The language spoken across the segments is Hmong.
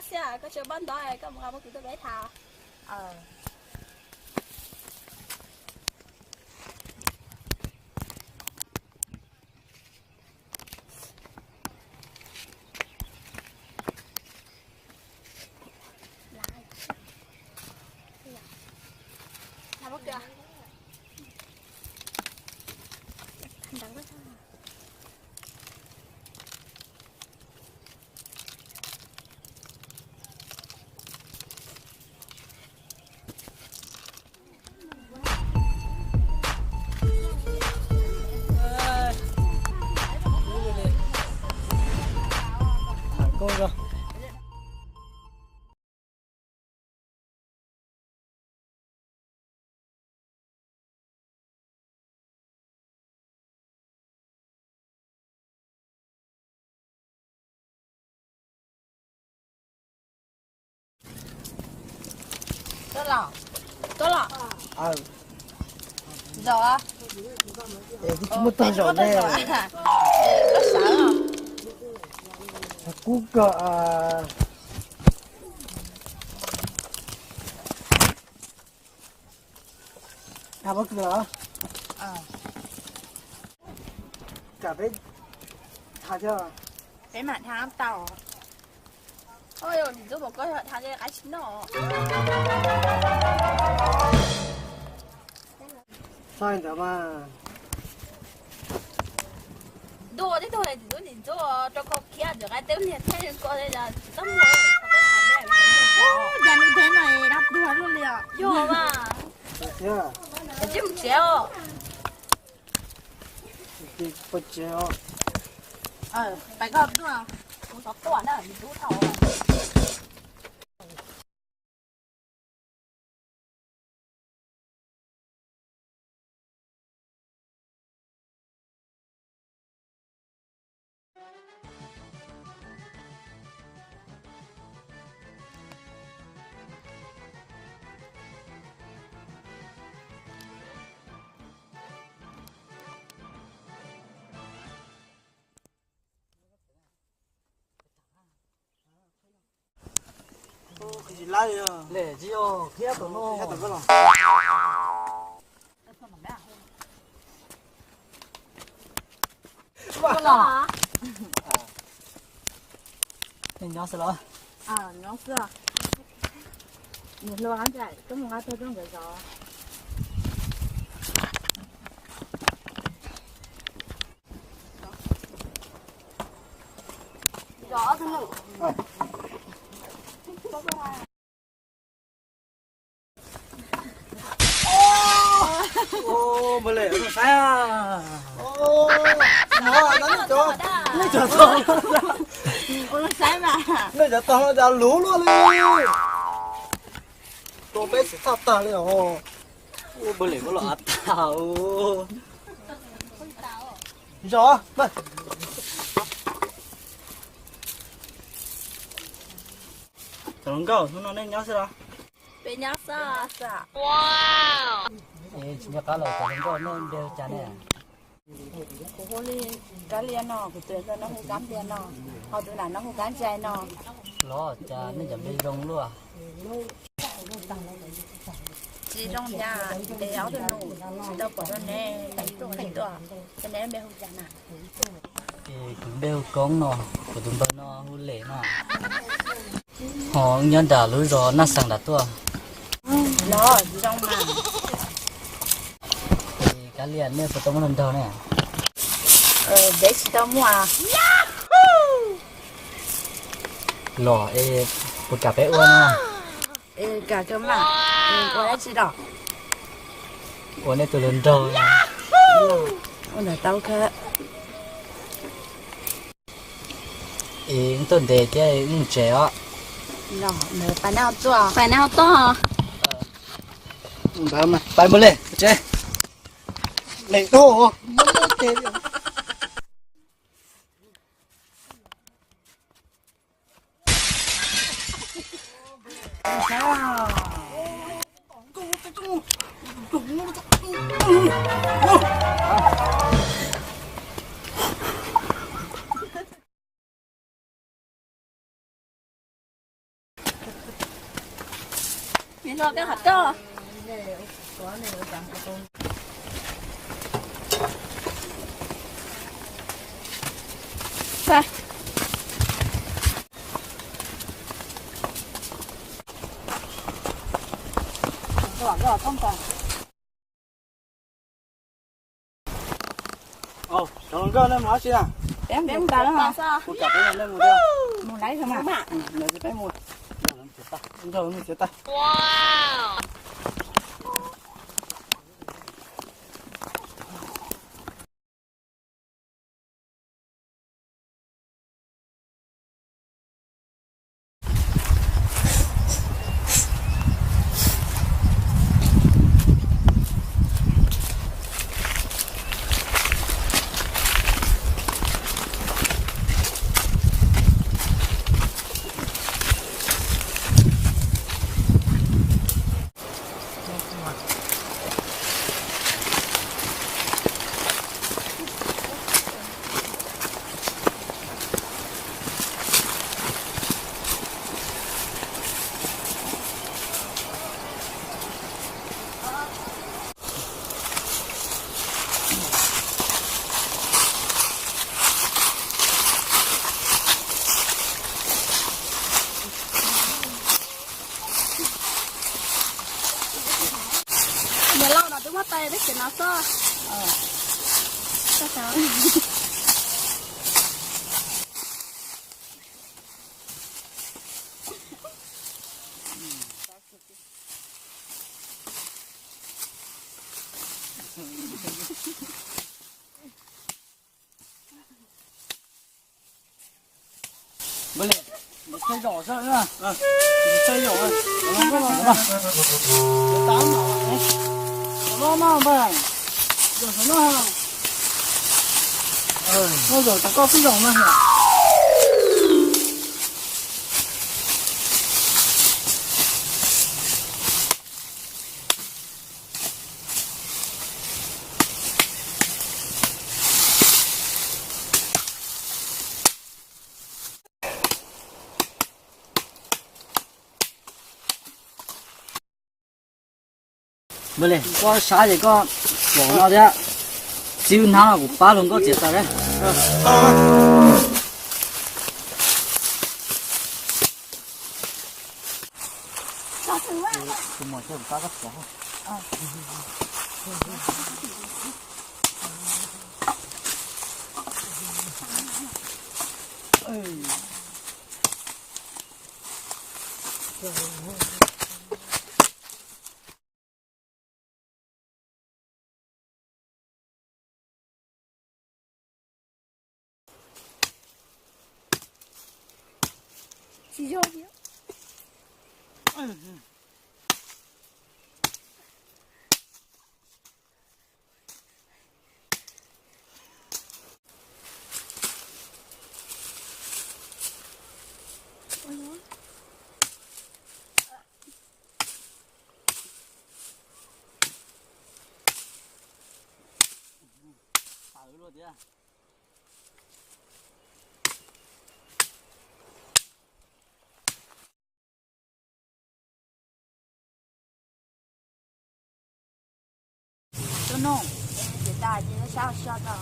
Xia, koj tsis paub ntawv, koj mus nqa pob kws tuaj peb tham. Tuaj los, tuaj los. Zos. Es kuv tsis muaj tag zos ne. Koj sawv los. Kuv kawm tham pob kws los. Kam peb tham thiab. Peb mam tham tau. Oj, nim ntxub mas koj tham li qab tsis noj. Txhob ntawd mas. Ntuj, tib tug nim ntxub, nim ntxub rau koj khiab ntxim qab teb niag thiab ko li tsis txhob muaj. Cas nws thev no dab tuag luaj li os. Yog mas. Tsis mus tsev os. Pais koj tuaj, kuv xov tuaj na, ntxub tau. Nyob xwb los? Nws hlua qab ntsais, koj mus nqa tuaj rau nkawd zov. Npawg Lem, saib, nej cov tog, nej cov tog no cas luv luaj li, tua peb xwm txhaj tag li os. Npawg Lem, koj los av tag. Zos, cov hluas nkauj, hnub no nej nyob xwb los? Peb nyob xwb. Tsis nco qab los, cov hluas nkauj nej npe hu cas ne? Kuv hu li Kab Lia no, kuv tus ntxhais no hu Kab Lia no, ho tus nam no hu Kab Ntsais no. Los cas nej cov npe zoo luaj? Tsis zoo cas, es ob tug nus tsis tau pom rau neb, neb tuaj qhia tuaj, ces neb npe hu cas na? Kuv npe hu Koob no, kuv tus npawg no hu Lem no. Ho wb nyob nram lub zos Naj Xees nram tuaj. Los tsis zoo mas. Kab Lia, nej puas tau muaj hluas nraug ne? Peb tsis tau muaj. Los es puas kam peb ua no? Kam kawg mas. Ua dab tsi los? Ua nej tus hluas nraug. Ua ntawd tau kawg. Es wb tuaj ntev thiab, wb mus tsev os. Pais neb ho tuaj. Pais neb ho tuaj. Pais npawg Lem tsev. Lem tuaj. Los koj qhov roj. Cov hluas nkauj, nej mus dab tsi na? Peb mus tas lawm. Kuv kam peb mus, nej mus thiab. Mus lawv xwb mas. Mus lawv xwb, peb mus. Nrog lawv mus txiav taws. Niam loj no twb muab tais peb tsev no xwb. Npawg Lis, nws thaij zaum xwb na. Nws thaij zaum, no mas npawg, zaum saum no, no zaum tau koj pib zaum mas. Npawg Lis, koj sab ces koj pom no thiab, txib hnab los kuv pab hluas nkauj txiav taws thiab. Tuaj noj, ces tas ces sab sab tau.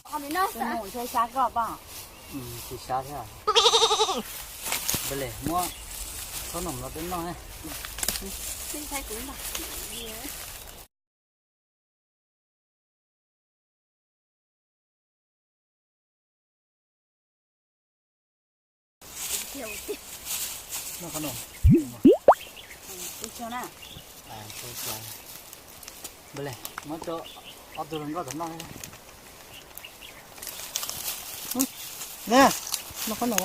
Tuaj noj sab koj pom. Tsis sab thiab. Npawg Lis, muab txhob noom los peb noj. Noj qhov no. Npawg Lis, muab rau ob tug hluas nkauj tom noj. Ne, noj qhov no.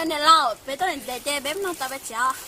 Niam laus, peb tuaj ntev ces peb mus tau peb tsev os.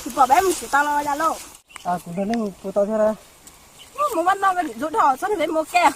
Tsis pom peb mus tsis tau los yog lauj. Kuv nrog nej mus puas tau thiab na. Mus vaj no ntxub dhau txhob nrog peb mus kiag.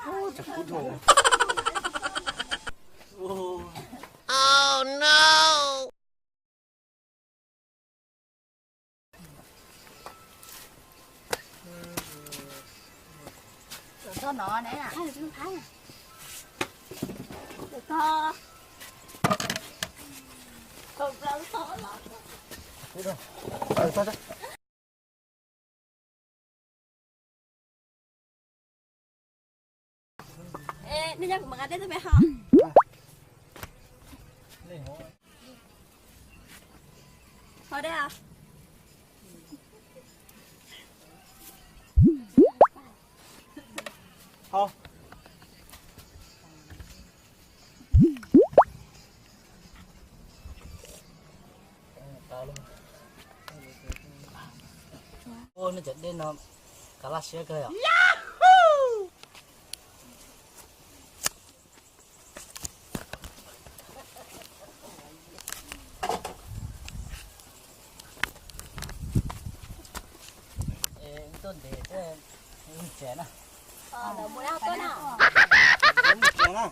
Tsam kub dhau. Ê, nej nyob kuv mam nqa teb tuaj peb ho. Ho dab. Ho. Ua nej cov dej no kav laj siab kawg yom. Tuaj ntev thiab, mus tsev na. Mus tsev na.